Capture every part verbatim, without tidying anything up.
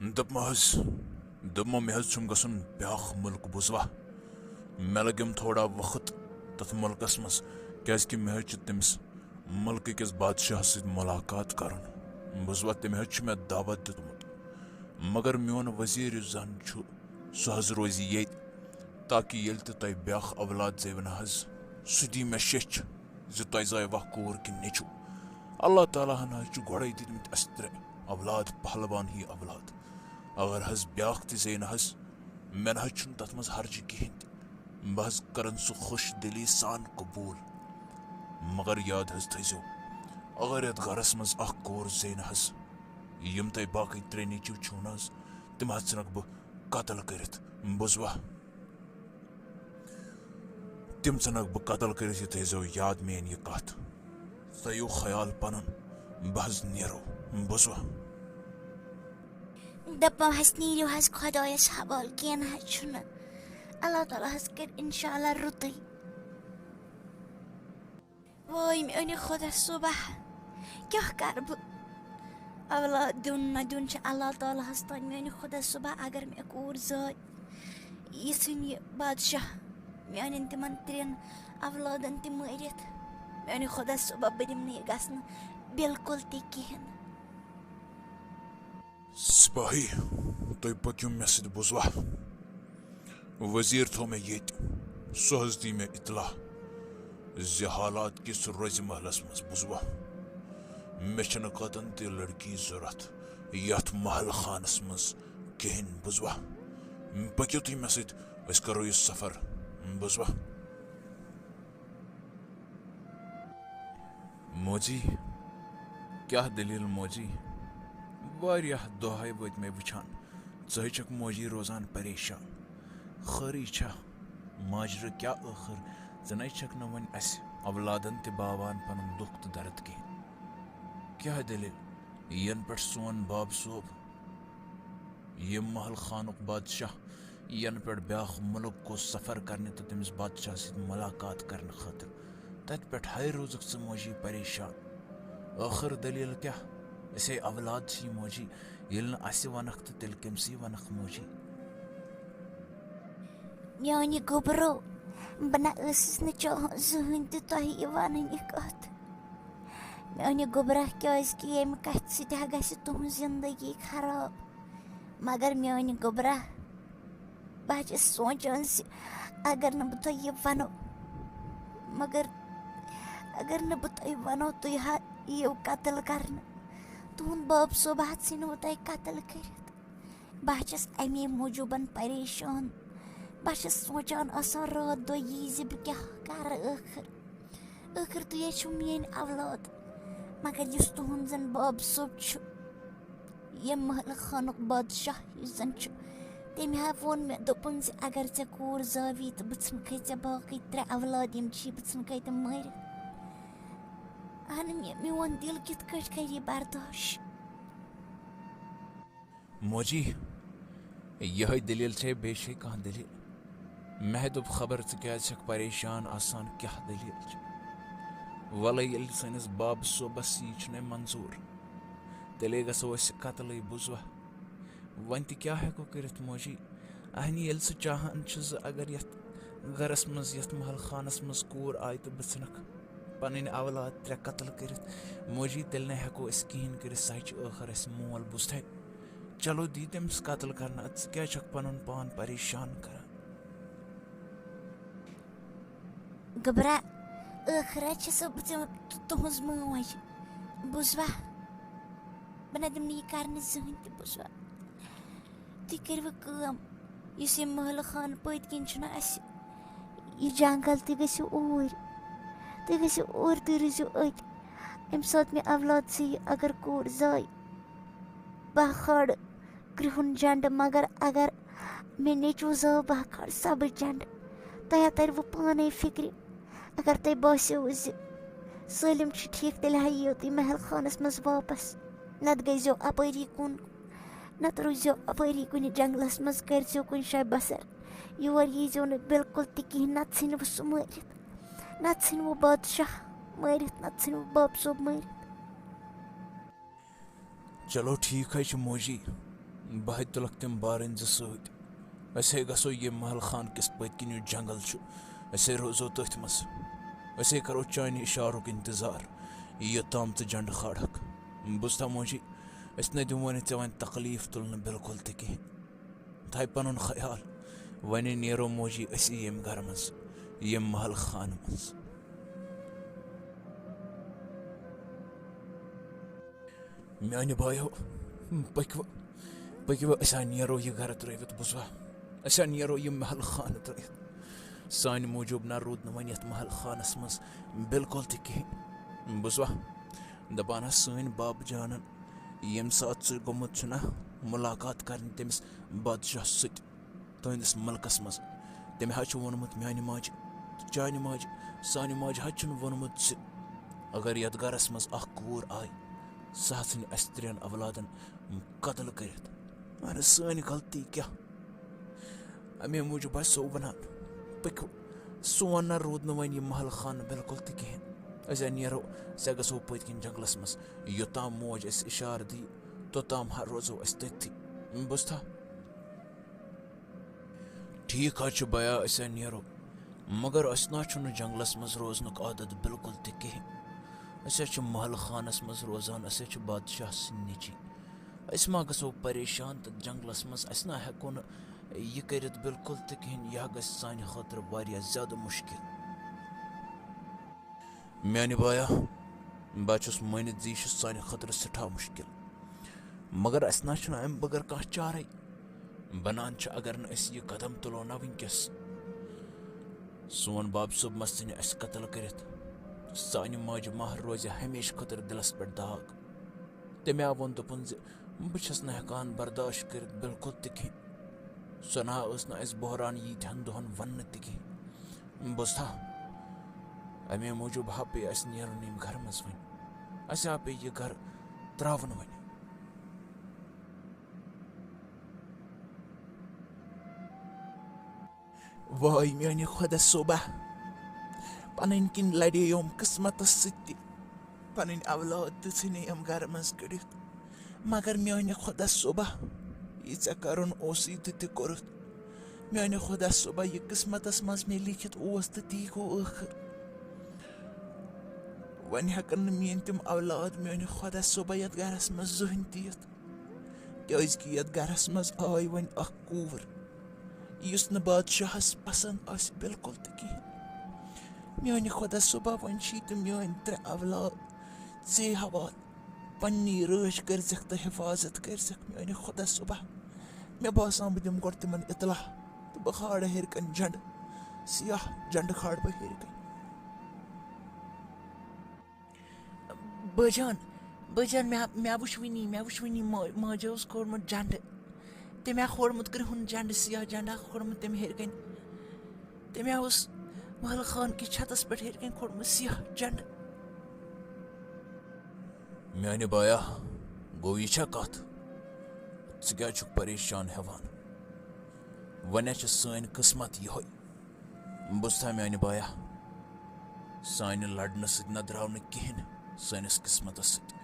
دوٚپمو حظ، دوٚپمو مےٚ حظ چھُم گژھُن بیٛاکھ مُلک، بوٗزوا؟ مےٚ لَگیوم تھوڑا وقت تَتھ مُلکَس منٛز، کیٛازِکہِ مےٚ حظ چھُ تٔمِس مُلکہٕ کِس بادشاہَس سۭتۍ مُلاقات کَرُن۔ بوٗزوا، تٔمۍ حظ چھُ مےٚ دعوت دیُتمُت، مگر میون وزیٖر یُس زَن چھُ، سُہ حظ روزِ ییٚتہِ، تاکہِ ییٚلہِ تہِ تۄہہِ بیٛاکھ اولاد زیوِ نہ حظ، سُہ دی مےٚ شیٚچھ زِ تۄہہِ زایوا کوٗر کِنہٕ نیٚچوٗ۔ اللہ تعالیٰ ہَن حظ چھُ گۄڈَے دِتمٕتۍ اَسہِ ترٛےٚ اولاد، پہلوان ہی اولاد۔ اگر حظ بیٛاکھ تہِ زیٚیہِ نہ حظ، مےٚ نہ حظ چھُنہٕ تَتھ منٛز حرجہِ کِہیٖنۍ تہِ۔ بہٕ حظ کَرَن سُہ خوش دِلی سان قبوٗل۔ مگر یاد حظ تھٲیزیو، اگر یَتھ گَرَس منٛز اَکھ کوٗر زیٚیہِ نہ حظ، یِم تۄہہِ باقٕے ترٛےٚ نیٚچوٗ چھِو نہ حظ، تِم حظ ژھٕنَکھ بہٕ قتل کٔرِتھ، بوٗزوا؟ تِم ژھٕنَکھ بہٕ قتل کٔرِتھ، یہِ تھٲیزیو یاد میٛٲنۍ یہِ کَتھ۔ تھٲیِو خیال پَنُن، بہٕ حظ نیرو، بوٗزوا؟ دَپان حظ، نیٖرِو حظ خۄدایَس حوالہٕ، کینٛہہ نہ حظ چھُنہٕ۔ اللہ تعالیٰ حظ کَرِ اِنشاء اللہ رُتُے۔ وٲے میٛانہِ خۄدا صٲبہ، کیٛاہ کَرٕ بہٕ؟ اولاد دیُن نہ دیُن چھُ اللہ تعالیٰ ہَس تام۔ میٛانہِ خۄدا صٲبہ، اگر مےٚ کوٗر زاے، یہِ ژھٕنہِ یہِ بادشاہ میٛانٮ۪ن تِمَن ترٛٮ۪ن اولادَن تہِ مٲرِتھ۔ میٛانہِ خۄدا صٲبہ، بہٕ دِمہٕ نہٕ یہِ گژھنہٕ بِلکُل تہِ کِہیٖنۍ۔ سپاہی، تُہۍ پٔکِو مےٚ سۭتۍ، بوٗزوا؟ وزیٖر تھوٚو مےٚ ییٚتہِ، سُہ حظ دی مےٚ اطلاع زِ حالات کِژھ روزِ محلَس منٛز، بوٗزوا؟ مےٚ چھَنہٕ کَتَن تہِ لڑکی ضوٚرَتھ یَتھ محل خانَس منٛز کِہیٖنۍ، بوٗزوا؟ پٔکِو تُہۍ مےٚ سۭتۍ، أسۍ کَرو یہِ سفر، بوٗزوا؟ موجی، کیٛاہ دٔلیٖل موجی؟ واریاہ دۄہَے وٲتۍ مےٚ وٕچھان، ژٕ ہے چھَکھ موجی روزان پریشان۔ خٲرٕے چھا؟ ماجرٕ کیٛاہ ٲخٕر؟ ژٕ نَے چھَکھ نہٕ وۄنۍ اَسہِ اولادَن تہِ باوان پَنُن دُکھ تہٕ درد کِہیٖنۍ۔ کیٛاہ دٔلیٖل؟ یَنہٕ پٮ۪ٹھ سون باب صٲب، یہِ محل خانُک بادشاہ، یَنہٕ پٮ۪ٹھ بیٛاکھ مُلک گوٚو سفر کرنہِ تہٕ تٔمِس بادشاہ سۭتۍ مُلاقات کرنہٕ خٲطرٕ، تَتہِ پٮ۪ٹھ ہَے روٗزٕکھ ژٕ موجی پریشان۔ ٲخٕر دٔلیٖل کیٛاہ؟ أسے اولاد چھِ یہِ موجی، ییٚلہِ نہٕ اَسہِ وَنَکھ تہٕ تیٚلہِ کٔمۍ سٕے وَنَکھ موجی؟ میٛانہِ گوٚبرو، بہٕ نہ ٲسٕس نہٕ چاہان زٕہٕنۍ تہِ تۄہہِ یہِ وَنٕنۍ یہِ کَتھ۔ میٛانہِ گوٚبرا، کیٛازِ کہِ ییٚمہِ کَتھِ سۭتۍ ہا گژھِ تُہٕنٛز زِندگی خراب۔ مگر میٛانہِ گوٚبرا، بہٕ حظ چھَس سونٛچان زِ اگر نہٕ بہٕ تۄہہِ یہِ وَنو، مگر اگر نہٕ بہٕ تۄہہِ وَنو، تُہۍ ہا یِیِو قتل کَرنہٕ۔ تُہُنٛد باب صٲب ہا ژھٕنِوٕ تۄہہِ قتل کٔرِتھ۔ بہٕ حظ چھَس اَمے موٗجوٗبَن پریشان۔ بہٕ حظ چھَس سونٛچان آسان راتھ دۄہ یی زِ بہٕ کیٛاہ کَرٕ ٲخٕر۔ ٲخٕر تُہۍ حظ چھِو میٛٲنۍ اولاد۔ مگر یُس تُہُنٛد زَن باب صٲب چھُ، ییٚمہِ محلہٕ خانُک بادشاہ یُس زَن چھُ، تٔمۍ ہا ووٚن مےٚ، دوٚپُن زِ اگر ژےٚ کوٗر زاوی تہٕ بہٕ ژھٕنکھَے ژےٚ باقٕے ترٛےٚ اولاد یِم چھی، بہٕ ژھٕنکھَے تِم مٲرِتھ۔ اہن، مےٚ، میون دِل کِتھ کٲٹھۍ کَرِ یہِ برداش؟ موجی، یِہوٚے دٔلیٖل چھے، بیٚیہِ چھے کانٛہہ دٔلیٖل؟ مےٚ دوٚپ، خبر ژٕ کیٛازِ چھَکھ پریشان آسان، کیٛاہ دٔلیٖل چھِ؟ وَلَے ییٚلہِ سٲنِس باب صٲبَس یی چھُنَے منظوٗر، تیٚلے گژھو أسۍ قتلٕے، بوٗزوا؟ وۄنۍ تہِ کیٛاہ ہٮ۪کو کٔرِتھ موجی؟ اہنہِ ییٚلہِ سُہ چاہان چھُ زِ اگر یَتھ گَرَس منٛز، یَتھ محل خانَس منٛز کوٗر آیہِ تہٕ بہٕ ژھٕنَکھ پَنٕنۍ اولاد ترٛےٚ قتل کٔرِتھ، موجی، تیٚلہِ نَے ہٮ۪کو أسۍ کِہیٖنۍ کٔرِتھ، سُہ ہے چھُ ٲخٕر اَسہِ مول بوٗزتھَے۔ چلو دی تٔمِس قتل کرنہٕ، اَدٕ ژٕ کیٛازِ چھَکھ پَنُن پان پریشان کران؟ گوٚبرا، ٲخٕر حظ چھَسو بہٕ ژےٚ تُ-، تُہٕنٛز موج۔ بوٗزوا؟ بہٕ نہ دِمہٕ نہٕ یہِ کرنہٕ زٕہٕنۍ تہِ، بوٗزوا؟ تُہۍ کٔرِو کٲم، یُس یہِ محلہٕ خانہٕ پٔتۍ کِنۍ چھُنہ اَسہِ، یہِ جنگل، تُہۍ گٔژھِو اوٗرۍ۔ تُہۍ گٔژھِو اوٗرۍ، تُہۍ روٗزِو أتۍ۔ اَمہِ ساتہٕ مےٚ اولاد زیہِ، اگر کوٗر زایہِ، بہٕ کھارٕ کرٛہُن جنڈٕ، مگر اگر مےٚ نیٚچوٗ زاو، بہٕ کھارٕ سبٕز جنڈٕ۔ تۄہہِ ہا تَرِوٕ پانَے فِکرِ۔ اگر تۄہہِ باسیوٕ زِ سٲلِم چھُ ٹھیٖک، تیٚلہِ ہا یِیِو تُہۍ محل خانَس منٛز واپَس، نَتہٕ گٔژھۍزیو اَپٲری کُن، نَتہٕ روٗززیو اَپٲری کُنہِ جنٛگلَس منٛز، کٔرۍزیو کُنہِ جایہِ بَسَر۔ یور ییٖزیو نہٕ بِلکُل تہِ کِہیٖنۍ، نَتہٕ ژھٕنِوٕ سُہ مٲرِتھ، نَتہٕ ژھٕنِوٕ بادشاہ مٲرِتھ، نَتہٕ ژھٕنِوٕ باب صٲب مٲرِتھ۔ چلو ٹھیٖک حظ چھُ موجی، بہٕ ہے تُلکھ تِم بارٕنۍ زٕ سۭتۍ۔ أسۍ ہے گژھو ییٚمہِ محل خان کِس پٔتۍ کِنۍ یُس جنگل چھُ، أسۍ ہے روزو تٔتھۍ منٛز۔ أسۍ ہے کرو چانہِ اِشارُک انتظار، یوٚتام ژٕ جنڈٕ کھالکھ۔ بوٗزتھا موجی، أسۍ نہ دِمو نہٕ ژےٚ وۄنۍ تکلیف تُلنہٕ بِلکُل تہِ کِہیٖنۍ۔ تھاے پنُن خیال، وۄنۍ نیرو موجی أسۍ ییٚمہِ گرٕ منٛز، ییٚمہِ محل خانہٕ منٛز۔ میانہِ بایو، پٔکِو، پٔکِو، أسۍ ہا نیرو یہِ گرٕ ترٲوِتھ، بوٗزوا؟ أسۍ ہا نیرو یہِ محل خانہٕ ترٲوِتھ۔ سانہِ موٗجوٗب نہ روٗد نہٕ وۄنۍ یتھ محل خانس منٛز بِلکُل تہِ کِہیٖنۍ، بوٗزوا؟ دپان ہا سٲنۍ بب جانن، ییٚمہِ ساتہٕ سُہ گوٚمُت چھُنہ مُلاقات کرنہِ تٔمِس بادشاہ سۭتۍ، تُہنٛدِس مُلکس منٛز۔ تٔمۍ حظ چھُ ووٚنمُت میانہِ ماجہِ، چانہِ ماجہِ، سانہِ ماجہِ حظ چھُنہٕ ووٚنمُت زِ اگر یتھ گرس منٛز اکھ کوٗر آیہِ، سۄ حظ ژھٕنہِ اسہِ ترٛٮ۪ن اولادن قتل کٔرِتھ۔ مگر سٲنۍ غلطی کیٛاہ؟ امے موٗجوٗب حظ سُہ ونان، پٔکِو، سون نہ روٗد نہٕ وۄنۍ یہِ محل خانہٕ بِلکُل تہِ کِہیٖنۍ۔ أسۍ ہا نیرو، أسۍ ہا گژھو پٔتۍ کِنۍ جنگلس منٛز، یوٚتام موج اَسہِ اِشارٕ دِیہِ، توٚتام ہا روزو أسۍ تٔتھی۔ بوٗزتھا؟ ٹھیٖک حظ چھُ بیا، أسۍ ہا نیرو، مگر اَسہِ نہ چھُنہٕ جنگلس منٛز روزنُک عادت بِلکُل تہِ کِہیٖنۍ۔ أسۍ حظ چھِ محل خانس منٛز روزان، أسۍ حظ چھِ بادشاہ سٕنٛدۍ نیٚچی۔ أسۍ ما گژھو پریشان تہٕ جنگلس منٛز؟ أسۍ نہ ہٮ۪کو نہٕ یہِ کٔرِتھ بِلکُل تہِ کِہیٖنۍ، یہِ ہا گژھِ سانہِ خٲطرٕ واریاہ زیادٕ مُشکِل۔ میانہِ بایا، بہٕ چھُس مٲنِتھ زِ یہِ چھُ سانہِ خٲطرٕ سٮ۪ٹھاہ مُشکِل، مگر اَسہِ نہ چھُنہٕ اَمہِ بغٲر کانٛہہ چارَے۔ بنان چھُ، اگر نہٕ أسۍ یہِ قدم تُلو نہ وٕنکیٚس، سون باب صٲب ما ژھٕنہِ اَسہِ قتل کٔرِتھ۔ سانہِ ماجہِ ماہ روزِ ہمیشہٕ خٲطرٕ دِلَس پٮ۪ٹھ داغ۔ تٔمۍ آو ووٚن، دوٚپُن زِ بہٕ چھَس نہٕ ہٮ۪کان برداشت کٔرِتھ بِلکُل تہِ کینٛہہ۔ سۄ نہ ٲس نہٕ اَسہِ بحران ییٖتہَن دۄہَن وَننہٕ تہِ کینٛہہ۔ بوٗزتھا؟ اَمے موٗجوٗب ہا پیٚیہِ اَسہِ نیرُن ییٚمہِ گَرٕ منٛز وۄنۍ۔ اَسہِ ہا پیٚیہِ یہِ گَرٕ ترٛاوُن وۄنۍ۔ واے میانہِ خۄدا صٲبا، پنٕنۍ کِنۍ لڑے یِم قٕسمتس سۭتۍ تہِ، پنٕنۍ اولاد تہِ ژھٕنہِ یِم گرٕ منٛز کٔڑِتھ۔ مگر میانہِ خۄدا صٲبا، یہِ ژےٚ کرُن اوسُے تہٕ تہِ کوٚرُتھ۔ میانہِ خۄدا صٲبا، یہِ قٕسمتس منٛز مےٚ لیکھِتھ اوس تہٕ تی گوٚو ٲخٕر۔ وۄنۍ ہٮ۪کن نہٕ میٲنۍ تِم اولاد میانہِ خۄدا صٲبا یتھ گرس منٛز زٕہٕنۍ تہِ یِتھ۔ کیازِ کہِ یتھ گرس منٛز آے وۄنۍ اکھ کوٗر، یُس نہٕ بادشاہس پسند آسہِ بالکل تہِ کِہینۍ۔ میانہِ خۄدا صٲبا، وۄنۍ چھِی تہٕ میٲنۍ ترٛےٚ اولاد ژے حوالہٕ۔ پننی رٲچھ کٔرزٮ۪کھ تہٕ حفاظت کٔرزٮ۪کھ میانہِ خۄدا صٲبا۔ مےٚ باسان، بہٕ دِمہٕ گۄڈٕ تِمن اطلاع تہٕ بہٕ کھالہٕ ہیٚرِ کنہِ جنڈٕ، سیاہ جنڈٕ کھالہٕ بہٕ ہیٚرِ کنہِ۔ بٲجان، بٲجان، مےٚ، مےٚ وٕچھ وٕنی، مےٚ وٕچھ وٕنی ما-، ماجہِ اوس کھولمُت جنڈٕ۔ تٔمۍ ہا کھولمُت کرٛہُن جنڈٕ، سیاہ جنڈٕ ہا کھولمُت تٔمۍ ہیٚرِ کنہِ۔ تٔمۍ ہا اوس محل خان کِس چھتس پٮ۪ٹھ ہیٚرِ کنہِ کھولمُت سیاہ جنڈٕ۔ میانہِ بایا، گوٚو یہِ چھا کتھ؟ ژٕ کیٛازِ چھُکھ پریشان ہٮ۪وان؟ وۄنۍ ہا چھِ سٲنۍ قٕسمت یِہوٚے۔ بوٗزتھا میانہِ بایا، سانہِ لڑنہٕ سۭتۍ نہ درٛاو نہٕ کِہینۍ سٲنِس قٕسمتس سۭتۍ۔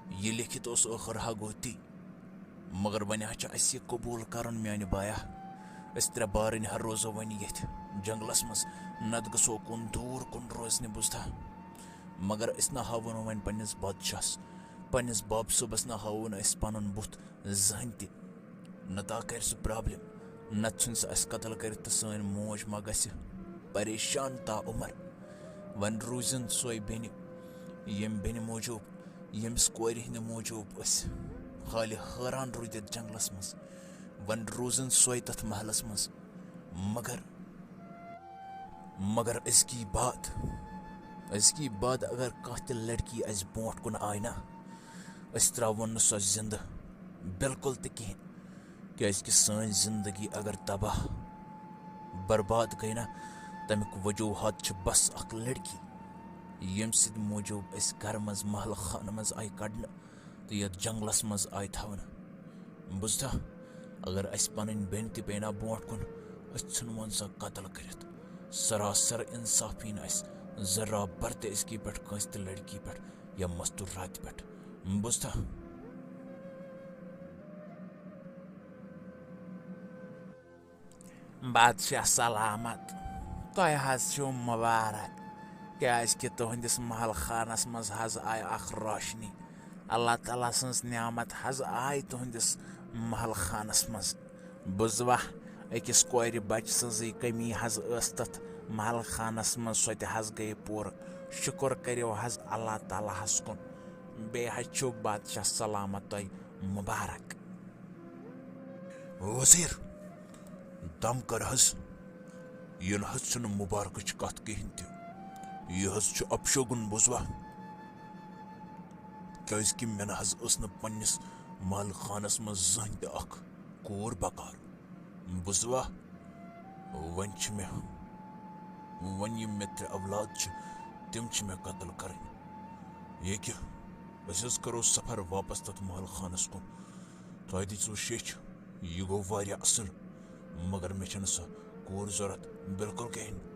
یہِ لیکھِتھ اوس ٲخٕر ہا گوٚو تی۔ مگر وۄنۍ ہا چھُ اَسہِ یہِ قبوٗل کرُن میانہِ بایا، أسۍ ترٛےٚ بارٕنۍ ہا روزو وۄنۍ ییٚتھۍ جنگلس منٛز، نتہٕ گژھو کُن دوٗر کُن روزنہِ، بوٗزتھا؟ مگر أسۍ نہ ہاوو نہٕ وۄنۍ پننِس بادشاہس، پننِس باب صٲبس نہ ہاوو نہٕ أسۍ پنُن بُتھ زٕہٕنۍ تہِ۔ نتہٕ کرِ سُہ پرابلم، نتہٕ ژھُنہِ سُہ اسہِ قتل کٔرِتھ تہٕ سٲنۍ موج ما گژھِ پریشان تا عمر۔ وۄنۍ روٗزِن سۄے بیٚنہِ، ییٚمہِ بیٚنہِ موٗجوٗب، ییٚمِس کورِ ہٕنٛدِ موٗجوٗب أسۍ حالہِ حٲران روٗدۍ یتھ جنگلس منٛز۔ وۄنۍ روٗزِن سۄے تتھ محلس منٛز۔ مگر، مگر أزکی بعد، أزکی بعد اگر کانٛہہ تہِ لڑکی اسہِ برونٛٹھ کُن آیہِ نا، أسۍ ترٛاوون نہٕ سۄ زِندٕ بالکل تہِ کِہیٖنۍ، کیٛازِکہِ سٲنۍ زندگی اگر تباہ برباد گٔے نا، تَمیُک وجوٗہات چھِ بس اکھ لڑکی، ییٚمہِ سٕنٛدِ موٗجوٗب أسۍ گرٕ منٛز محلہٕ خانہٕ منٛز آیہِ کڑنہٕ تہٕ یتھ جنگلس منٛز آیہِ تھاونہٕ۔ بوٗزتھا، اگر اسہِ پنٕنۍ بیٚنہِ تہِ پیٚیہِ نا برونٛٹھ کُن، أسۍ ژھٕنون سۄ قتل کٔرِتھ۔ سراسر انصاف یی نہٕ اسہِ ذرہ بر تہِ أزکی پٮ۪ٹھ کٲنٛسہِ تہِ لڑکی پٮ۪ٹھ یا مستوٗراتہِ پٮ۪ٹھ۔ بوٗزتھا؟ بادشاہ سلامت، تۄہہِ حظ چھِو مُبارک، کیازِ کہِ تُہنٛدِس محل خانس منٛز حظ آیہِ اکھ روشنی۔ اللہ تعالیٰ سٕنٛز نعمت حظ آیہِ تُہنٛدِس محل خانس منٛز۔ بوٗزوا، أکِس کورِ بچہٕ سٕنٛزٕے کٔمی حظ ٲس تتھ محل خانس منٛز، سۄ تہِ حظ گٔیہِ پوٗرٕ۔ شُکر کٔرِو حظ اللہ تعالیٰ ہس کُن۔ بیٚیہِ حظ چھُو بادشاہ سلامت تۄہہِ مُبارک۔ وزیر، دم کر حظ۔ یہِ نہ حظ چھُنہٕ مُبارکٕچ کتھ کِہینۍ تہِ۔ یہِ حظ چھُ اپشوگُن، بوٗزوا؟ کیازِ کہِ مےٚ نہ حظ ٲس نہٕ پننِس محل خانس منٛز زٕہٕنۍ تہِ اکھ کوٗر بکار، بوٗزوا؟ وۄنۍ چھِ مےٚ، وۄنۍ یِم مےٚ ترٛےٚ اولاد چھِ، تِم چھِ مےٚ قتل کرٕنۍ۔ ییٚکہِ، أسۍ حظ کرو سفر واپس تتھ محل خانس کُن۔ تۄہہِ دِژوٕ شیٚچھ، یہِ گوٚو واریاہ اصل، مگر مےٚ چھنہٕ سۄ کوٗر ضروٗرت بِلکُل کِہینۍ۔